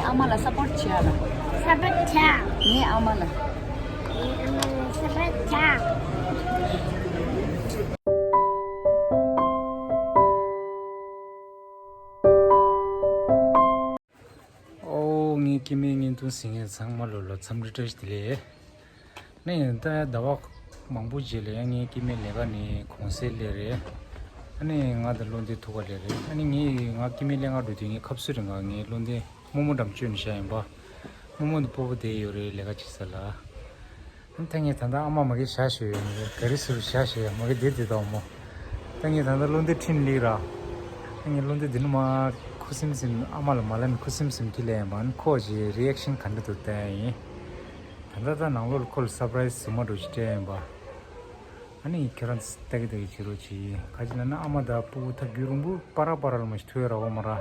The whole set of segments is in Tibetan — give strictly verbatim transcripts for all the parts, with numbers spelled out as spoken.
ཨ་མ་ལ་སབ་པོར་ཊི་བྱེད་ཨ་ལ། སབ་པོར་ཊི་བྱེད། ངའི་ཨ་མ་ལ། ངའི་ཨ་མ་ལ་སབ་པོར་ཊི་བྱེད། ཨོ། ངའི་སྐྱེ་དམན་བརྙན་ཐུང་གཟིགས་མཁན་ཚང་མ་ལོ་ལ་འཚམས་འདྲི་བཀྲ་ཤིས་བདེ་ལེགས། ནས་ཡང་ད་ཟླ་བ་མང་པོ་རྗེས་ལ་ཡང་ངའི་སྐྱེ་དམན་ལས་ཀ་ནས་གུང་སེང་སླེབས་རེད། ཨ་ནི་ང་དང་བློ་འདས་ཐུག་ག་སླེབས་རེད། ཨ་ནི་ངས་ང་སྐྱེ་དམན་ལས་ཀ་འགྲོ་དུས་ངའི་ཁབ་སུ་རེད། ང་ངའི་བློ་འདས་རྨོ་མོ་འགྲམ་བཅོལ་ནས་བཞག་ཡིན་པ། རྨོ་མོ་འདི་སྤོ་བོ་བསྡད་ཡོད་རེད་ལས་ཀ་བྱེད་ས་ལ། ཨ་ནི་ད་ངས་ད་ལྟ་ཨ་མ་མ་གི་བཞག་ཞོད་ཡོད་མ་གི་ག་རེ་ཟེར་བཞག་ཞོད་ཡོད་མ་གི་བསྡད་བསྡད་དང་མོ། ད་ངས་ད་ལྟ་བློ་འདས་ཁྲིད་སླེབས་ར། ད་ངས་བློ་འདས་འདི་ནི་མ་ཁུ་སིམ་སིམ་ཨ་མ་ལ་མ་ལབ་ནས་ཁུ་སིམ་སིམ་ཁྲིད་སླེབས་ཡིན་པ། ཨ་ནི་ཁོ་གི་རི་ཨེག་ཤན་ག་འདྲ་འདུག་བལྟ་ཡ་ཡིན། ད་ལྟ་ད་ནང་ལོགས་ལ་ཁོ་ལ་སར་པ་རའི་སི་ཟིག་མ་འགྲོ་ཞིག་སྤྲད་ཡིན་པ། ཨ་ནི་ཁྱེད་རང་ཚོ་ལྟ་གི་ལྟ་གི་བྱེད་རོགས་གྱིས། ག་ཅི་ལབ་ན་ཨ་མ་དང་སྤོ་བོ་ད་རྒྱུན་རིང་པོ་པ་ར་པ་ར་ལ་མ་ཞིག་ཐུག་ཡོད་ར་བ་མ་ར།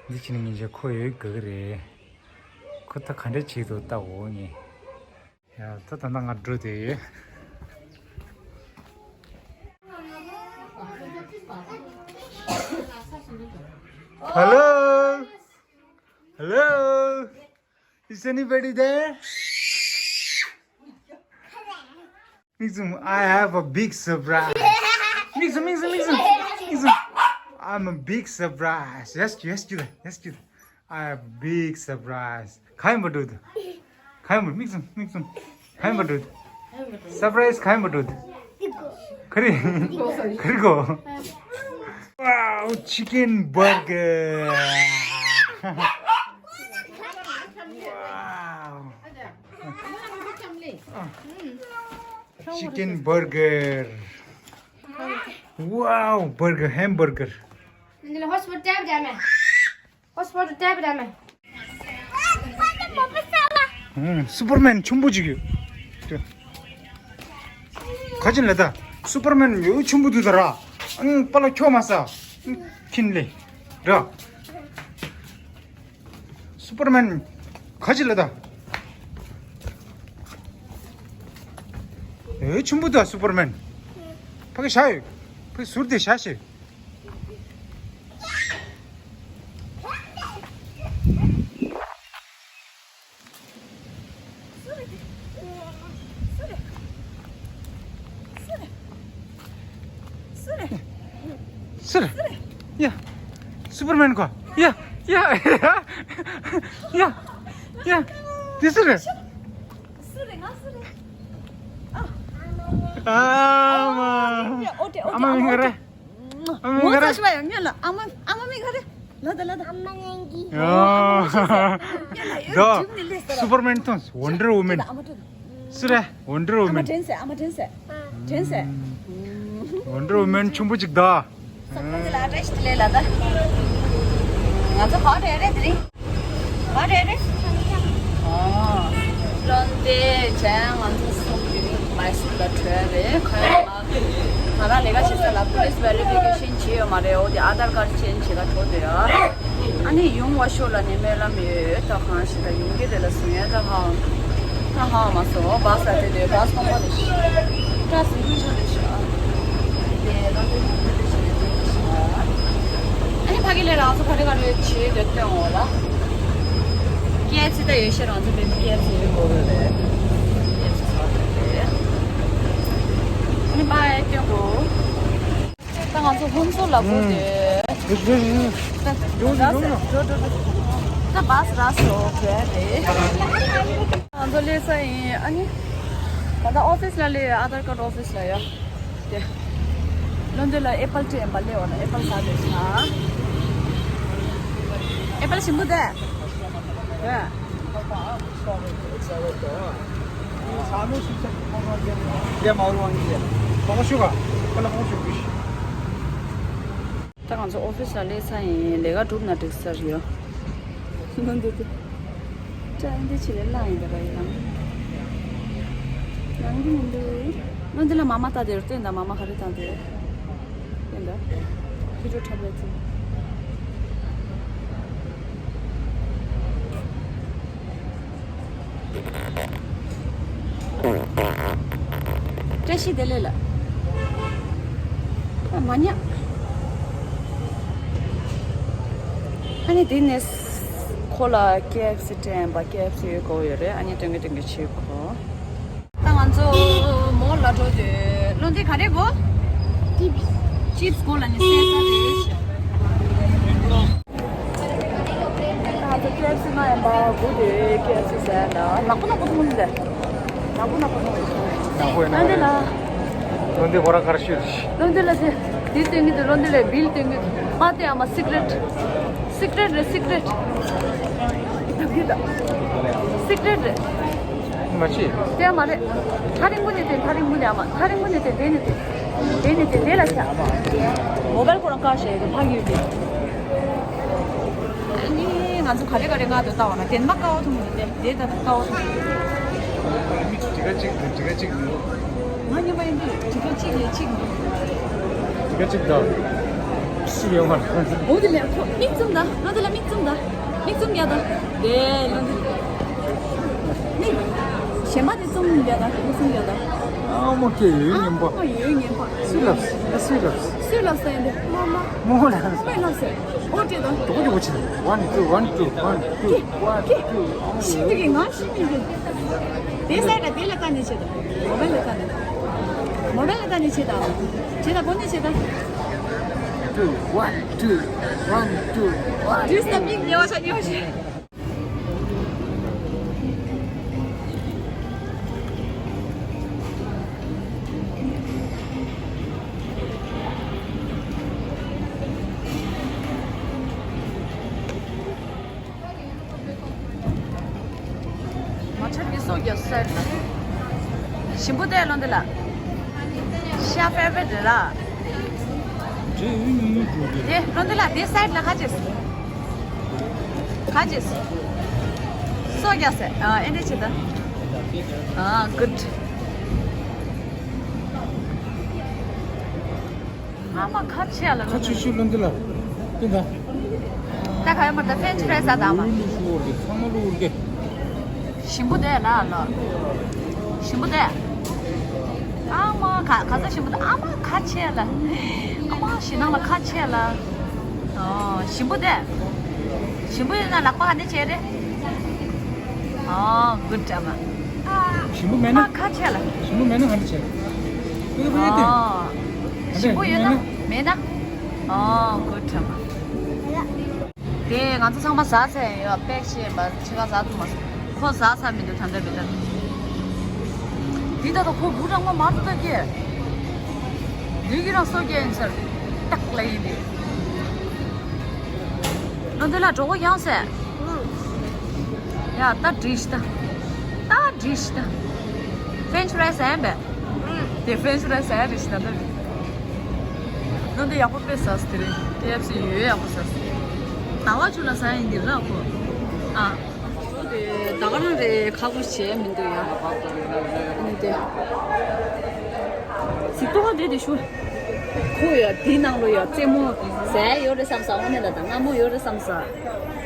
འདི་ཕྱི་ནས་ཉིན་ཞག་ཁོ་ཡོད་དགའ་གི་རེད། ཁོ་ད་ག་འདྲ་བྱེད་འདུག་ལྟ་འོ་ངས། ཡ་ད་ད་ལྟ་ང་འགྲོ་དེ་ཡོད། Hello? Hello? Is anybody there? Mixum, I have a big surprise. Mixum, Mixum, Mixum, Mixum. I'm a big surprise. Yes, yes, yes, yes. I have a big surprise. Kain badud. Kain badud. Mixum, Mixum. Kain badud. Surprise kain badud. Kari. Kari ko. Wow, chicken burger. Wow. Chicken burger. Wow, burger, hamburger. Hotspot tap dame. Hotspot tap dame. ཧུམ། སུ་པར་མན་ཆུང་པོ་ཅིག་ཡོད། ག་ཅི་ལ་ད། སུ་པར་མན་ཡོད་ཆུང་པོ་འདུག་ད་ར། ཨང་པ་ལ་ཁྱོ་མ་ས། ཁིན་ལེ། ར། སུ་པར་མན། ག་ཅི་ལ་ད། ཡོད་ཆུང་པོ་འདུག་སུ་པར་མན། ཕ་གི་ཤ་ཡོད། ཕ་གི་ཟུར་དེ་ཤ་ཤེ། སུ་རེད། ཡ། སུ་པར་མན་གོ། ཡ། ཡ། ཡ། ཡ། དེ་སུ་རེད། སུ་རེད། ང་སུ་རེད། ཨ་མ། ཨ་མ་མིང་ག་རེ། ཨ་མ་མིང་ག་རེ། ཨ་མ་མིང་ག་རེ། ལ་ད་ལ་ད། ཨ་མ་ནང་གི། ཡ། ད་སུ་པར་མན་དང་ཝན་ཌར་ཝུ་མན། སུ་རེད། ཝན་ཌར་ཝུ་མན། ཨ་མ་དྲན་སེ། ཨ་མ་དྲན་སེ། དྲན་སེ། ཝན་ཌར་ཝུ་མན་ཆུང་པོ་ཅིག་ད། སང་ཉིན་ལ་བཀྲ་ཤིས་བདེ་ལེགས་ལ་ད། ང་ཚོ་ག་རེ་རེད་དེ་རིང་། ག་རེ་རེད། ཨོ། བློ་འདས་བྱས་ང་ཚོ་གསུམ་གྱིས་མའི་སུར་ལ་བྲོས་རེད། ཁོ་ཡང་ང་ང་རང་ལས་ཀ་བྱེད་ས་ལ་པོ་ལིས་ཝེ་རི་ཕི་ཀེ་ཤན་བྱས་ཡོད་མ་རེད། འོ་དེ་ཨ་དར་ཀར་ཅེན་བྱེད་ག་འགྲོ་འདོད་ཡོད། ཨ་ནི་ཡུང་བ་ཤོ་ལ་ནི་སྨོན་ལམ་ཡོད་ད། གང་ཞིག་ད་ཡོང་གི་རེད་ལ་གསུང་ཡ་ད་ཧ། ད་ཧ་མ་སོང་བ་ས་དེ་ནས་བ་སྟོང་པ་རེད་ཤག་ད་སུ་ཀུན་ཆོ་རེད་ཤག་དེ་ལ་དེ་ནས་དེ་ཞིག་རེད་ཤག་ཨ་ནི་ཕ་གི་ལས་རང་ཚོ་ག་རེ་ག་རེ་བྱེད་འདོད་སྟོན་འོ་ལ། སྐྱེས་ཚེ་ད་ཡོད་ཤག་རང་ཚོ་བེ་སྐྱེས་ཚེ་ཡོད་དགོས་རེད། སྐྱེས་ཚེ་སོགས་རེད། ཨ་ནི་པ་ཨེ་སྟོན་དགོས། ད་ང་ཚོ་ཧུན་སུར་ལ་སྒུག་དེ། ད་བཱས་རག་སོང་བས་དེ། ང་ཚོ་སླེབས་ས་ཡིན། ཨ་ནི་ད་ལྟ་ཨོ་ཕིས་ལ་སླེབས་ཡོད། ཨ་དར་ཀར་ཨོ་ཕིས་ལ་ཡོད་དེ། བློ་འདས་ལ་ཨེ་པལ་སྤྲད་ཡིན་པ། སླེབས་འོང་ན་ཨེ་པལ་ཟ་འདོད་ཤག་ཨེ་པལ་ཞིམ་པོ་དེ། ད་ང་ཚོ་ཨོ་ཕིས་ལ་སླེབས་ཚར་ཡིན། ལས་ཀ་གྲུབ་ན་འགྲིག་ས་རེད། ནང་དུ་དུ། ཅང་འདི་ཕྱི་ལ་ལངས་ཡིན་ད་ར་ཡིན་ནམ། ལངས་ཀྱི་མི་འདུག་ནང་འདི་ལ་མ་མ་ལྟ་དེ་རུ་བསྟན་ད། མ་མ་ག་རེ་བཏང་དེ། ཡིན་ད། ཁྱི་ཁྲོ་འཁྲབ་ལ་ཚུད། བཀྲ་ཤིས་བདེ་ལེགས་ལ། ཨ་མ་ཉག་ཨ་ནི་དེ་ནས་ཁོ། ཁོ་ལ་ཀེ་ཨེཕ་སི་སྟོན་པ། ཀེ་ཨེཕ་སི་དགོས་ཡོད་རེད། ཨ་ནི་སྟོན་གི་སྟོན་གི་བྱེད་གོ། ད་ང་ཚོ་མོལ་ལ་འགྲོ་དུས་བློ་འདི་ག་རེ་དགོས། ཅིབས། ཅིབས་དགོས་ལ་ནི་སེ་ས་རེད། ང་ཚོ་ཀེ་ཨེཕ་སི་ན་ཡང་པ་སྒུག་དུས་ཀེ་ཨེཕ་སི་ཟ་ཡ་ལ་ལག་པ་ནག་པོ་མཐོང་གི་འདུག་ལག་པ་ནག་པོ་མཐོང་གི་འདུག་ཡག་པོ་ཡིན་ན་ཨ་འདི་ལ། བློ་འདི་ཁོ་རང་གར་ཤོད་ཤི། བློ་འདི་ལ་དེ། དེ་སྟོན་གི་འདུག་བློ་འདི་ལ་བིལ་སྟོན་གི་འདུག་ཨ་དེ་ཨ་མ་སི་ཀ་རེཊ། སི་ཀ་རེཊ་རེད། སི་ཀ་རེཊ། སི་ཀ་རེཊ་རེད། མ་བྱེད། དེ་ཨ་མ་རེད། ཐག་རིང་པོ་ནས་དེ། ཐག་རིང་པོ་ནས་ཨ་མ། ཐག་རིང་པོ་ནས་དེ། དེ་ནས་དེ། དེ་ནས་དེ། དེ་ལ་བྱ། མོ་བལ་ཁོ་རང་བཀག་བཞག་ཡོད་དེ་ཕ་གི་ཡོད་དེ། ཨ་ནི་ང་ཚོ་ག་རེ་ག་རེ་མངགས་འདུག་ལྟ་བ་ན་དེ་མ་དཀའ་བ་མཐོང་གི་འདུག་དེ་ད་ད་དཀའ་བ་མཐོང་གི་འདུག་ཌི་ག་གཅིག་འདུག་ཌི་ག་གཅིག་འདུག་ང་སྙམ་པ་ཡིན་དུས་ཌི་ག་གཅིག་ལས་གཅིག་འདུག་ཌི་ག་གཅིག་འདུག་ཤི་ཡོང་བ། འོ་དེ་ལས་ཁོ་མིག་བཙུམ་ད། ང་དེ་ལ་མིག་བཙུམ་ད། མིག་བཙུམ་རྒྱག་ད། དེ་ལོ་འདི། མིག་གཞན་པ་དེ་བཙུམ་རྒྱག་ད། མིག་བཙུམ་རྒྱག་ད། ཨ་མ་ཀེ་ཡོད་ངན་པ། ཨ་མ་ཡོད་ངན་པ། སུས་ལབ། ད་སུས་ལབ། སུས་ལབ་ས་ཡིན་དེ། མོ་ལ། མོ་ལ་ལབ་ས། ཨོ་ཏྲེ་དང་། ཏོག་ཅོ་ཅི། One two, one two, one two, one two. ཤི་མི་གི་ང་ཤི་མི་གི། དེ་སའི་ད་དེ་ལ་ལྟ་ནས་བྱེད་ད། མོ་བལ་ལ་ལྟ་ནས། མོ་བལ་ལ་ལྟ་ནས་བྱེད་ད། བྱེད་ད་གོ་ནས་བྱེད་ད། Two, one, two, one, two, one. དུས་ད་མིག་ཉེ་བ་ཆ་ཉེ་བ་ཆ། མ་ཆག་གི་སོ་རྒྱག་སར། ཞིམ་པོ་བལྟས་ལོ་འདི་ལ། ཤ་ཕེ་ཕེ་འདྲ་ལ། དེ་ལོ་འདི་ལ་དེ་སའིད་ལ་ཁ་ཅེས། ཁ་ཅེས། སོ་རྒྱག་སེ། ཨ་ཨེ་འདྲ་བྱེད་ད། ཨ་གུད། ཨ་མ་ཁ་ཆེ་ལ་ཁ་ཆེ་ཤོས་ལོ་འདི་ལ། འདི་ལ། ད་ག་ཡོད་མ་ད་ཕེན་ཆི་ཕ་རའི་ཟ་ད་མ། ཚང་མ་ལོ་འདི། ཞིམ་པོ་བལྟས་ལ་ལོ། ཞིམ་པོ་བལྟས། ཨ་མ་ག་ག་ས་ཞིམ་པོ་བལྟས། ཨ་མ་ཁ་ཆེ་ལ། ཨ་མ་ཞེད་སྣང་ལ་ཁ་ཆེ་ལ། ཨོ་ཞིམ་པོ་བལྟས། ཞིམ་པོ་ཡོད་ན་ལག་པ་ག་ནས་བྱས་རེད། ཨོ་གུད་ཨ་མ། ཞིམ་པོ་མེད་ན། ཨ་ཁ་ཆེ་ལ། ཞིམ་པོ་མེད་ན་ག་འདྲ་བྱས། ཨོ་ཞིམ་པོ་ཡོད་ན། མེད་ན། ཨོ་གུད་ཨ་མ། དེ་ང་ཚོ་ཚང་མ་ཟ་ཚར་ཡོད། པེག་ཤི་ཡིན་པ་ཕྱི་ཁ་ཟ་ཐུབ་མ་སོང་། ཁོ་ཟ་ཚར་མི་འདུག་ད་ལྟ་བི་ད། འདི་ད་ལྟ་ཁོ་བུ་རང་མ་མར་དུ་ད་སྐྱེ། འདི་གི་རང་སོ་སྐྱེ་ཡིན་ཚར། ཏག་ལ་ཡིན་པས། ཨ་འདི་ལ་གྲོགས་པོ་ཡང་ཟེ། ཡ་ད་འགྲིག་ཤི་ད། ད་འགྲིག་ཤི་ད། ཕེན་ཆི་རའི་ཟ་ཡིན་པས། དེ་ཕེན་ཆི་རའི་ཟ་ཡ་རེད་ཤི་ད་ད། ནང་དེ་ཡག་པོ་དཔེ་ཟ་སི་དེ་རེད། ཀེ་ཨེཕ་སི་ཡོད་ཡག་པོ་ཟ་སི། ཟླ་བ་བཅུ་ལ་ཟ་ཡིན་འདི་ར་ཁོ། ཨ། དེ་ད་ག་རང་རེད། ཁག་པོ་བྱས་མི་འདུག་ཡ། ནི་དེ། གཟིགས་ཏོ་དེ་དེ་ཤུ། ཁོ་ཡ་དེའི་ནང་ལོ་ཡ་རྩེད་མོ་ཟ་ཡ་ཡོད་རེད་བསམ་ས། དངོས་གནས་ལ་ད་སྔ་མོ་ཡོད་རེད་བསམ་ས།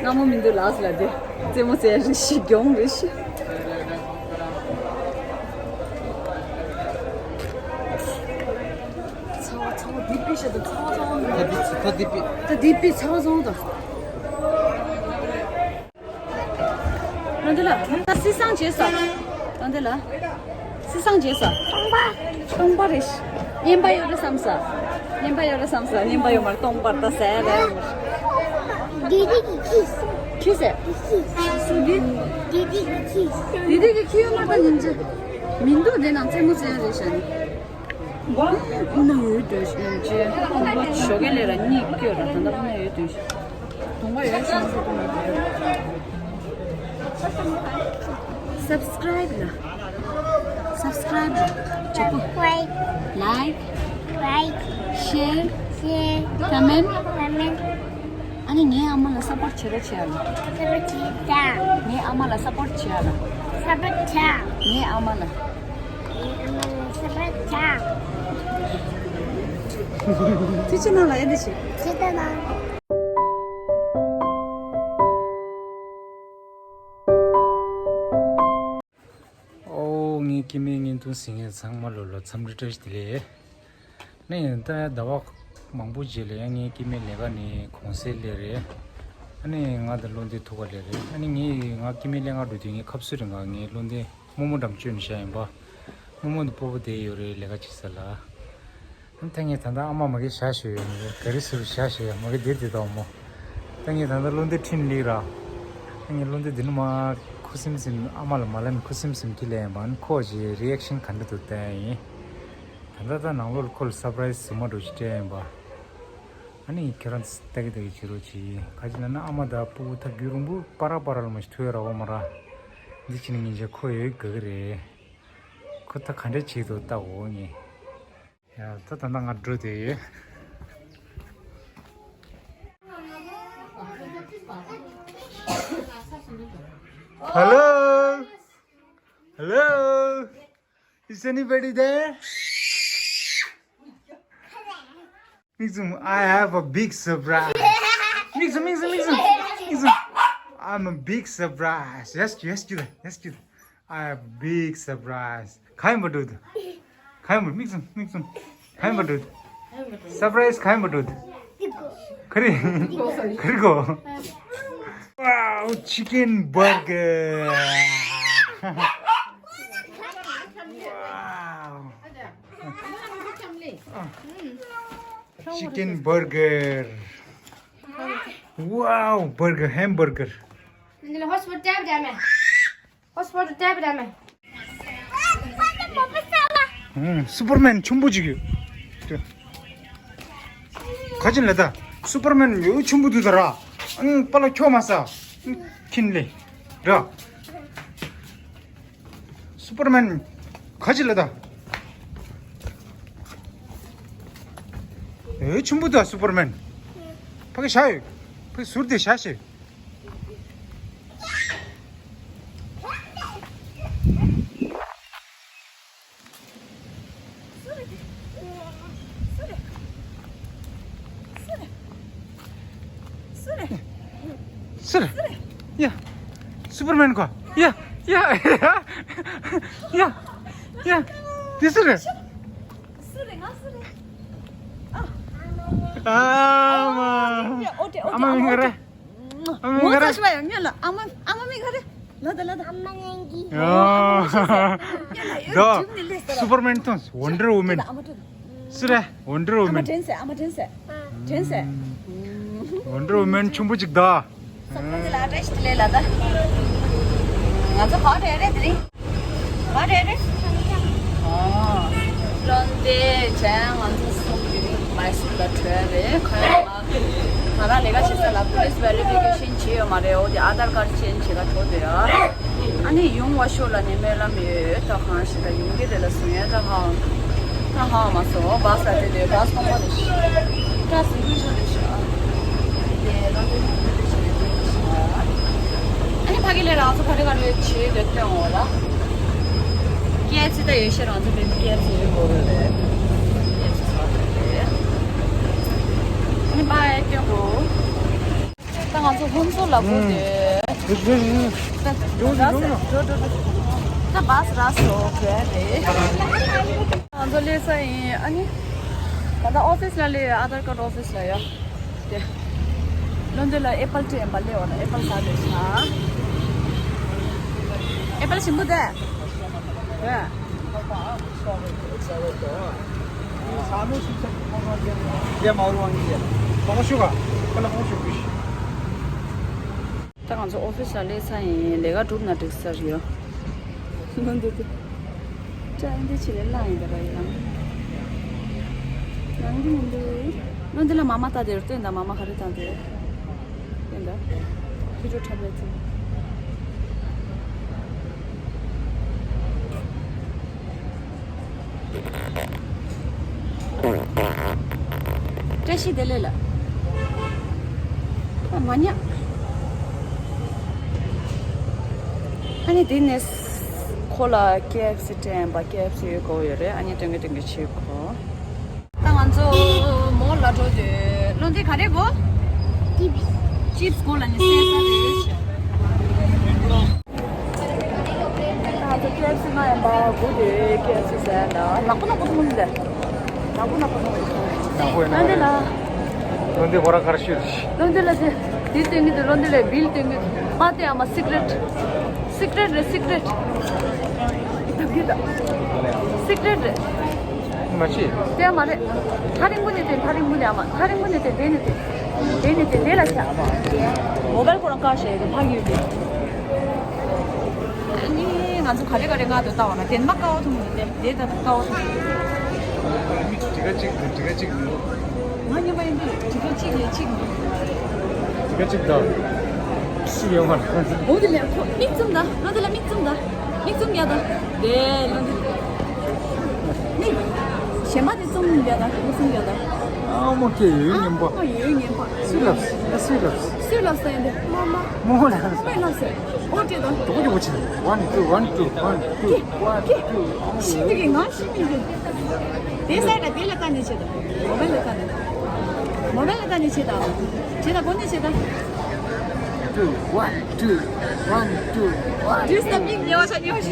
སྔ་མོ་མི་འདུག་ལགས་ལ་དེ། རྩེད་མོ་རྩེ་ཡ་རེད་ཤི། གྱོང་རེད་ཤི། ཚ་བ་ཚ་བ་འདི་པི་ཤ་དང་ཚ་བ་ཚ་བ། ད་འདི་ད་འདི་པི། ད་འདི་པི་ཚ་བ་ཚ་བ་དང་། ལོ་འདི་ལ་ད་སི་སང་བྱས་ས། ལོ་འདི་ལ་སི་སང་བྱས་ས། སྟོང་པ། སྟོང་པ་རེད། རྔན་པ་ཡོད་རེད་བསམ་ས། རྔན་པ་ཡོད་རེད་བསམ་ས། རྔན་པ་ཡོད་མ་རེད། སྟོང་པར་ད་ཟས་རེད། དེ་རིགས་ཀྱི་ཁྱི། ཁྱི་ཟེར། ཁྱི། སུ་འདི། དེ་རིགས་ཀྱི་ཁྱི། དེ་རིགས་ཀྱི་ཁྱི་ཡོད་མ་རེད་ད་ཉིན་རྗེ། མི་འདུག་དེ་ནང་རྩེད་མོ་རྩེ་ཡ་རེད་ཤག་ནི། ཁོ་ན་ཡོད་དོ་ཞིག་ཅེས་ཁོང་པ་ཞོགས་ཀས་ལས་ར་གཉིད་སྐྱོ་ར། ད་ལྟ་ཁོ་ན་ཡོད་དོ་ཞིག་གདོང་པ་ཡོད་ཞིག་སུ་གཏོང་བ། Subscribe ལ། Subscribe ལ། ཅོག་པོ། Like. Like. Like. Share. Share. Comment. Comment. ཨ་ནི་ངའི་ཨ་མ་ལ་སབ་པོར་ཊི་བྱེད་རོགས་བྱེད་ཨ་ལ། སབ་པོར་ཊི་བྱེད་ད། ངའི་ཨ་མ་ལ་སབ་པོར་ཊི་བྱེད་ཨ་ལ། སབ་པོར་ཊི་བྱེད། ངའི་ཨ་མ་ལ། ངའི་ཨ་མ་ལ་སབ་པོར་ཊི་བྱེད། ཐུགས་རྗེ་གནང་ལ་ཨེ་འདི་བྱེད། ཐུགས་རྗེ་གནང་། ཨོ། ངའི་སྐྱེ་དམན་བརྙན་ཐུང་གཟིགས་མཁན་ཚང་མ་ལོ་ལ་འཚམས་འདྲི་བཀྲ་ཤིས་བདེ་ལེགས། ནས་ད་ཟླ་བ་མང་པོ་རྗེས་ལ་ཡང་ངའི་སྐྱེ་དམན་ལས་ཀ་ནས་གུང་སེང་སླེབས་རེད། ཨ་ནི་ང་དང་བློ་འདས་ཐུག་པ་ལས་རེད། ཨ་ནི་ངས་ང་སྐྱེ་དམན་ལས་ང་འགྲོ་དུས་ངའི་ཁབ་སུ་རིང་ག་ངའི་བློ་འདས་རྨོ་མོ་འགྲམ་བཅོས་ནས་བཞག་ཡིན་པ། རྨོ་མོ་འདི་སྤོ་བོ་བསྡད་ཡོད་རེད། ལས་ཀ་བྱེད་ས་ལ། ཨ་ནི་ད་ངས་ད་ལྟ་ཨ་མ་མ་གི་ཞག་ཞོད་ཡོད་ནི་རེད། ག་རེ་ཟེར་བ་ཞག་ཞོད་ཡ་མ་གི་བསྡད་དེ་དང་མོ། ད་ངས་ད་ལྟ་བློ་འདས་ཁྲིད་ནས་སླེབས་ར། ཨ་ངའི་བློ་འདས་འདི་ནི་མ་ཁུ་སིམ་སིམ་ཨ་མ་ལ་མ་ལབ་ནས་ཁུ་སིམ་སིམ་ཁྲིད་ལས་ཡིན་པ། ཨ་ནི་ཁོ་ཞིག་རི་ཨེག་ཤན་ག་འདྲ་འདུག་བལྟ་ཡ་ཡིན། ད་ལྟ་ད་ནང་ལོགས་ལ་ཁོ་ལ་སར་པ་རའི་ཛི་ཟུར་མ་འགྲོ་ཞིག་སྤྲད་ཡིན་པ། ཨ་ནི་ཁྱེད་རང་ཚོ་ལྟ་གི་ལྟ་གི་བྱེད་རོགས་གྱིས། ག་ཅི་ལབ་ན་ཨ་མ་དང་སྤོ་བོ་ད་རྒྱུན་རིང་པོ་པ་ར་པ་ར་ལ་མ་ཞིག་ཐུག་ཡོད་ར་འོ་མ་ར། འདི་ཕྱི་ནས་ཉིན་ཞག་ཁོ་ཡོད་དགའ་གི་རེད། ཁོ་ད་ག་འདྲ་བྱེད་འདུག་ལྟ་འོ་ངས། ཡ་ད་ད་ལྟ་ང་འགྲོ་བསྡད་ཡོད། Hello? Hello? Is anybody there? Mixum, I have a big surprise. Mixum, Mixum, Mixum, Mixum. I'm a big surprise. Yes, yes, yes, yes. I have a big surprise. Kaim badud. Kaim badud. Mixum, Mixum. Kaim badud. Surprise, kaim badud. Kari. Kari ko. Wow, chicken burger. Wow. Chicken burger. Wow, burger, hamburger. Hotspot tab dame. Hotspot tab dame. ཧུམ། སུ་པར་མན་ཆུང་པོ་ཅིག་ཡོད། ག་ཅི་ལ་ད། སུ་པར་མན་ཡོད་ཆུང་པོ་འདུག་ད་ར། ཨང་པ་ལ་ཁྱོ་མ་ས། ཁྱིན་ལེ། ར། སུ་པར་མན། ག་ཅི་ལ་ད། ཨེ་ཆུང་པོ་ད་སུ་པར་མན། ཕ་གི་ཤ་ཡོད། ཕ་གི་ཟུར་དེ་ཤ་ཤེ། སུར། ཡ། སུ་པར་མན་ཁོ། ཡ། ཡ། ཡ། ཡ། དེ་སུ་རེད། ཨ་མ། ཨ་མ་མིང་ག་རེ། ཨ་མ་མིང་ག་རེ། ཨ་མ་མིང་ག་རེ། ལ་ད་ལ་ད། ཨ་མ་ནང་གི། ཡ། ད་སུ་པར་མན་དང་ཝན་ཌར་ཝུ་མན། སུ་རེད། ཝན་ཌར་ཝུ་མན། དྲན་སེ། ཨ་མ་དྲན་སེ། དྲན་སེ། ཝན་ཌར་ཝུ་མན་ཆུང་པོ་ཅིག་ད། ས་ཁོང་ཚོ་ལ་བཀྲ་ཤིས་བདེ་ལེགས་ལ་ད། ང་ཚོ་ག་བ་འགྲོ་ཡ་རེད་དེ་རིང་། ག་བ་འགྲོ་ཡ་རེད། ཨོ། བློ་འདས་བྱས་ང་ཚོ་གསུམ་དེ་རིང་མའི་སུར་ལ་བྲོས་རེད། ཁོ་ཡང་ང་ང་རང་ལས་ཀ་བྱེད་ས་ལ་པུ་ལིས་ཝེ་རི་ཕི་ཀེ་ཤན་བྱས་ཡོད་མ་རེད། འོ་དེ་ཨ་དར་ཀར་ཅན་བྱེད་ག་འགྲོ་འདོད་ཡ། ཨ་ནི་ཡོང་བ་ཤོག་ལ་ནི་སྨོན་ལམ་ཡོད། ད་གང་ཞིག་ད་ཡོང་གི་རེད་ལ་གསུང་ཡ། ད་ཧ་ད་ཧ་མ་སོང་། བ་ས་དེ་དེ་བ་ས་གོང་མ་དེ་ཤི་ད་སུ་རུ་ཆོ་དེ་ཤི་ཨ་དེ་ལོ་དེ་དེ་ཤི་དེ་ཤི་ཨ་ནི་ཕ་གི་ལས་རང་ཚོ་ག་རེ་ག་རེ་བྱེད་འདོད་སྟོན་འོ་ལ། ཀེ་ཨེཕ་སི་ད་ཡོད་ཤེས་རང་ཚོ་བེ་ཀེ་ཨེཕ་སི་ཡོད་དགོས་རེད། ཀེ་ཨེཕ་སི་ཚོ་རེད། ཨ་ནི་པ་ཨེ་སྟོན་དགོས། ད་ང་ཚོ་ལྷུན་རྩེ་ལ་སྒུག་དེ། ད་བ་སི་རག་སོང་། ད་བ་སི་རག་སོང་། ག་རེ་རེད། ང་ཚོ་སླེབས་ས་ཡིན། ཨ་ནི་ད་ལྟ་ཨོ་ཕི་སི་ལ་སླེབས་ཡོད། ཨ་དར་ཀར་ཨོ་ཕི་སི་ལ་ཡོད་དེ། བློ་འདས་ལ་ཨེ་པལ་སྤྲད་ཡིན་པ། སླེབས་འོང་ན་ཨེ་པལ་ཟ་འདོད་ཤག་ཨེ་པལ་ཞིམ་པོ་དེ། རེད། ད་ང་ཚོ་ཨོ་ཕི་སི་ལ་སླེབས་ཚར་ཡིན། ལས་ཀ་གྲུབ་ན་འགྲིག་ས་རེད། ལོ་འདི་དེ། ཅག་འདི་ཕྱི་ལ་ལངས་ཡིན་ད་ར་ཡང་། ནང་འདི་མི་འདུག་ལོ་འདི་ལ་མ་མ་ལྟ་དེ་རུ་སྟོན་ད། མ་མ་ག་རེ་བཏང་དེ། སྟོན་ད། ཁྱོད་ཚོ་འཁྲབ་རེད་ཚེ། བཀྲ་ཤིས་བདེ་ལེགས་ལ། ཨ་མ་ཉག་ཨ་ནི་དེ་ནས་ཁོ་ལ་ཀེ་ཨེཕ་སི་སྤྲད་པ། ཀེ་ཨེཕ་སི་ཡོད་དགོས་ཡོད་རེད། ཨ་ནི་སྟོན་གི་སྟོན་གི་བྱེད་དགོས། ད་ང་ཚོ་མོལ་ལ་འགྲོ་དུས་བློ་འདས་ག་རེ་དགོས། ཅིབ་སི། ཅིབ་སི་དགོས་ལབ་ནི་ཟས་ཟ་རེད། ང་ཚོ་ཀེ་ཨེཕ་སི་ང་ཡང་འབའ་སྒུག་དེ་ཀེ་ཨེཕ་སི་ཟ་ཡ་ད། ནག་པོ་ནག་པོ་ཐུང་ཐུང་ལས། ནག་པོ་ནག་པོ་ཐུང་ཐུང་། ནག་པོ་ཡིན་ན་ལོ་འདས་ལ། ལོ་འདས་ཁོ་རང་ག་རེ་ཤོད་དེ། ལོ་འདས་ལ་དེ། བིལ་སྟོན་གྱི་འདུག་བློ་འདི་ལས་བིལ་སྟོན་གྱི་འདུག་མ་སྟོན་ཨ་མ། སི་ཀི་རེཊ། སི་ཀི་རེཊ་རེད། སི་ཀི་རེཊ། སི་ཀི་རེཊ་རེད། མ་བྱེད། དེ་ཨ་མ་རེད། ཐག་རིང་པོ་ནས་སྟོན། ཐག་རིང་པོ་ནས་ཨ་མ། ཐག་རིང་པོ་ནས་སྟོན། དེ་ནས་སྟོན། དེ་ནས་སྟོན། དེ་ལ་ཆགས། མོ་བལ་ཁོ་རང་བཀག་བཞག་ཡོད་ཀྱི་ཕ་གི་ཡོད་ཀྱི། ཨ་ནི་ང་ཚོ་ག་རེ་ག་རེ་མངགས་འདུག་ལྟ་བ་ན་དེ་མ་དཀའ་བ་ཐུག་མི་འདུག་དེ་དེ་ད་དཀའ་བ་ཐུག་མི་འདུག་མིག་ཊི་ཁ་གཅིག་འདུག་ཊི་ཁ་གཅིག་འདུག་ང་སྙམ་པ་ཡིན་དུས་ཊི་ཁ་གཅིག་ལས་གཅིག་འདུག་ཊི་ཁ་གཅིག་དང་གཅིག་ཡོད་མ་རེད། འོ་དེ་ལས་ཁོ་མིག་བཙུམ་ད། ལོ་དེ་ལ་མིག་བཙུམ་ད། མིག་བཙུམ་རྒྱག་ད། དེ་ལོ་དེ་མིག་གཞན་པ་དེ་བཙུམ་རྒྱག་ད། མིག་བཙུམ་རྒྱག་ད། ཨ་མ་ཁྱེད་ཡོད་ཉན་པ། ཨ་མ་ཡོད་ཉན་པ། སུས་ལབ་སུས་ལབ་སུས་ལབ་སུས་ལབ་ས་ཡིན་དེ། མ་མ་མོ་ལ་མ་མ་ལབ་ས། ཨོ་ཏྲེ་དང་། དོ་ཀོ་ཅོ་ཅི། One two one two one two one two། ཤི་མི་གི་ང་ཤི་མི་གི། དེ་སའི་ད་དེ་ལ་ལྟ་ནས་བྱེད་ད། མོ་བལ་ལ་ལྟ་ནས། མོ་བལ་ལ་ལྟ་ནས་བྱེད་ད། བྱེད་ད་གོ་ནས་བྱེད་ད། Two one two one two one two། དུས་ད་མིག་ཉེ་བ་ཆ་ཉེ་བ་ཆ།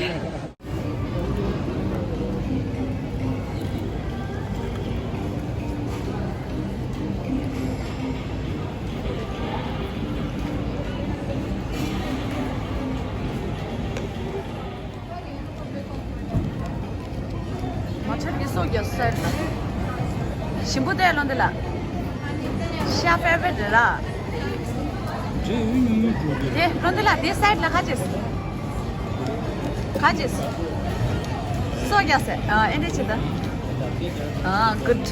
མ་ཆབ་ཀྱི་སོ་རྒྱག་སའི་ད། ཞིམ་པོ་བལྟས་ལོ་འདི་ལ། ཤ་ཕེ་ཕེ་འདྲ་ལ། དེ་ལོ་འདི་ལ་དེ་སའི་ལ་ཁ་ཅེས། ཁ་ཅེས། སོ་རྒྱག་སའི་ཨ་ཨེ་འདྲ་ཆེ་ད། ཨ་གུད།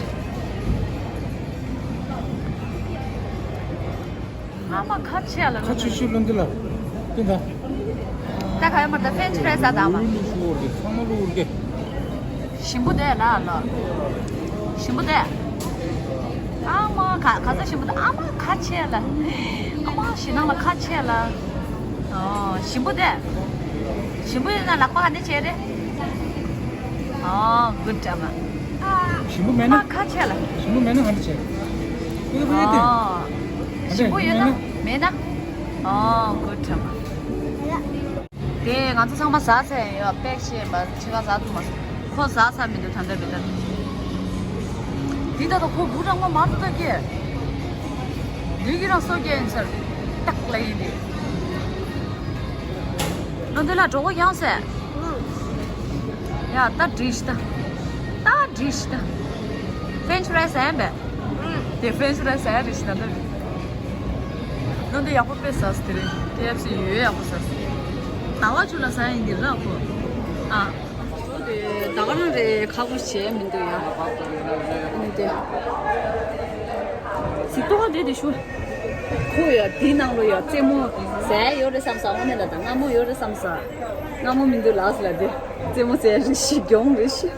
ཨ་མ་ཁ་ཆེ་ལ་ཁ་ཆེ་ཤོས་ལོ་འདི་ལ། དེ་ད། ད་ག་ཡོད་མ་ད་ཕེན་ཆི་ཕ་རའི་ས་ད་མ། ལུས་ལུས་ཤུ་འོར་གི་ཚང་མ་ལུ་འོར་གི། ཞིམ་པོ་དེ་ལ་ལོ། ཞིམ་པོ་དེ། ཨ་མ་ག་ག་ཚ་ཞིམ་པོ་དེ། ཨ་མ་ཁ་ཆེ་ལ། ཨ་མ་ཞི་ནང་ལ་ཁ་ཆེ་ལ། ཨོ་ཞིམ་པོ་དེ། ཞིམ་པོ་ཡིན་ན་ལག་པ་ག་ནས་ཆེ་རེད། ཨོ་གུད་ཨ་མ། ཞིམ་པོ་མེད་ན། ཨ་ཁ་ཆེ་ལ། ཞིམ་པོ་མེད་ན་ག་འདྲ་བྱེད། ཨོ། ཞིམ་པོ་ཡོད་ན་མེད་ན། ཨོ་གུད་ཨ་མ། དེ་ང་ཚོ་ཚང་མ་ཟ་ཚར་ཡོད། པེག་བྱས་པ་ཕྱི་ཁ་ཟ་ཐུབ་མ་སོང་། ཁོ་ཟ་ཚར་མི་འདུག་ད་ལྟ་མི་ད། འདི་ད་ལྟ་ཁོ་བུ་རང་མ་མར་དུ་ད་སྐྱེ། འདི་གི་རང་སོ་སྐྱེ་ཡིན་ཟེར། ཏག་ལ་ཡིན་འདི། ལོ་འདི་ལ་གྲོགས་པོ་ཡང་ཟེར། ཡ་ད་འགྲིག་ཤི་ད། ད་འགྲིག་ཤི་ད། ཕེན་ཆི་རའི་ཟ་ཡིན་པས། དེ་ཕེན་ཆི་རའི་ཟ་ཡ་རེད་ཤི་ད་ད་རེད། ནོ་དེ་ཡག་པོ་དཔེ་ཟ་སི་དེ་རེད། ཀེ་ཨེཕ་སི་ཡོད་ཡག་པོ་ཟ་སི། ཟླ་བ་བཅུ་ལ་ཟ་ཡིན་གྱི་ར་ཁོ། ཨ། ནོ་དེ་ད་ག་རང་རེད་ཁག་པོ་བྱས་མི་འདུག་ཡ། ནི་དེ། གཟིགས་ཏོ་ག་དེ་དེ་ཤུ། ཁོ་ཡ་དེ་ནང་ལོ་ཡ་རྩེད་མོ་ཟ་ཡ་ཡོད་རེད་བསམ་ས་འོ་ནས་ལ་ད་སྔ་མོ་ཡོད་རེད་བསམ་ས། སྔ་མོ་མི་འདུག་ལགས་སི་ལ་དེ། རྩེད་མོ་ཟ་ཡ་རེད་ཤི་གྱོང་རེད་ཤི།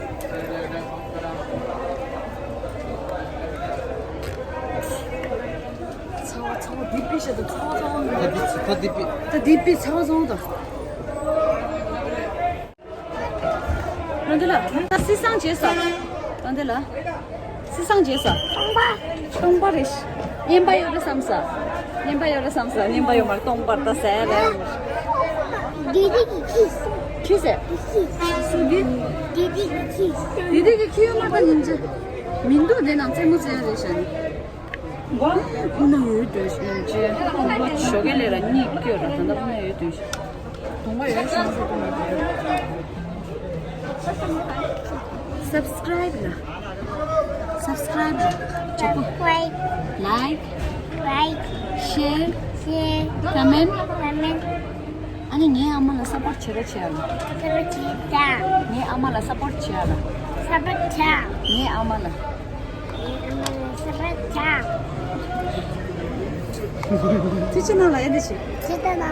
ཚ་བ་ཚ་བ་འདི་པི་ཤ་དང་ཚ་བ་ཚ་བ་མི་ད་འདི་ཚ་ད་འདི་པི། ད་འདི་པི་ཚ་བ་ཚ་བ་དང་། རང་འདི་ལ་ད་སི་སང་བྱེད་ས། རང་འདི་ལ་སི་སང་བྱེད་ས། སྟོང་པ། སྟོང་པ་རེད། ངན་པ་ཡོད་རེད་བསམ་ས། ངན་པ་ཡོད་རེད་བསམ་ས། ངན་པ་ཡོད་མ་རེད། སྟོང་པར་ད་ཟེར་རེད། དེ་དེ་གི་ཁྱི། ཁྱི་ཟེར། ཁྱི། སུ་འདི། དེ་དེ་གི་ཁྱི། དེ་དེ་གི་ཁྱི་ཡོད་མ་རེད་ད་ཉིན་ཅི། མི་འདུག་དེ་ནང་རྩེད་མོ་རྩེ་ཡ་རེད་ཤག་ནི། དབུ་མ་ཡོད་དོན་ཞིག་ཅེས་ཞོགས་ཀས་ལས་ལ་གཉིད་སྐྱོ་ར། ད་ལྟ་དབུ་མ་ཡོད་དོན་ཞིག་དུང་པ་ཡོད་ཞིག་སབ་སི་ཀྲའིབ་ལ། སབ་སི་ཀྲའིབ་ལ། ཅོག་པོ། ལའིཀ། ལའིཀ། ཤེར། ཤེར། ཀོ་མེན། ཀོ་མེན། ཨ་ནི་ངའི་ཨ་མ་ལ་སབ་པོར་བྱེད་རོགས་བྱེད་ཨ་ལ། སབ་པོར་བྱེད་དང་། ངའི་ཨ་མ་ལ་སབ་པོར་བྱེད་ཨ་ལ། སབ་པོར་བྱེད། ངའི་ཨ་མ་ལ། ངའི་ཨ་མ་ལ་སབ་པོར་བྱེད། ཐུགས་རྗེ་གནང་ལ་ཨེ་འདི་བྱེད། ཇི་ལྟར་ན།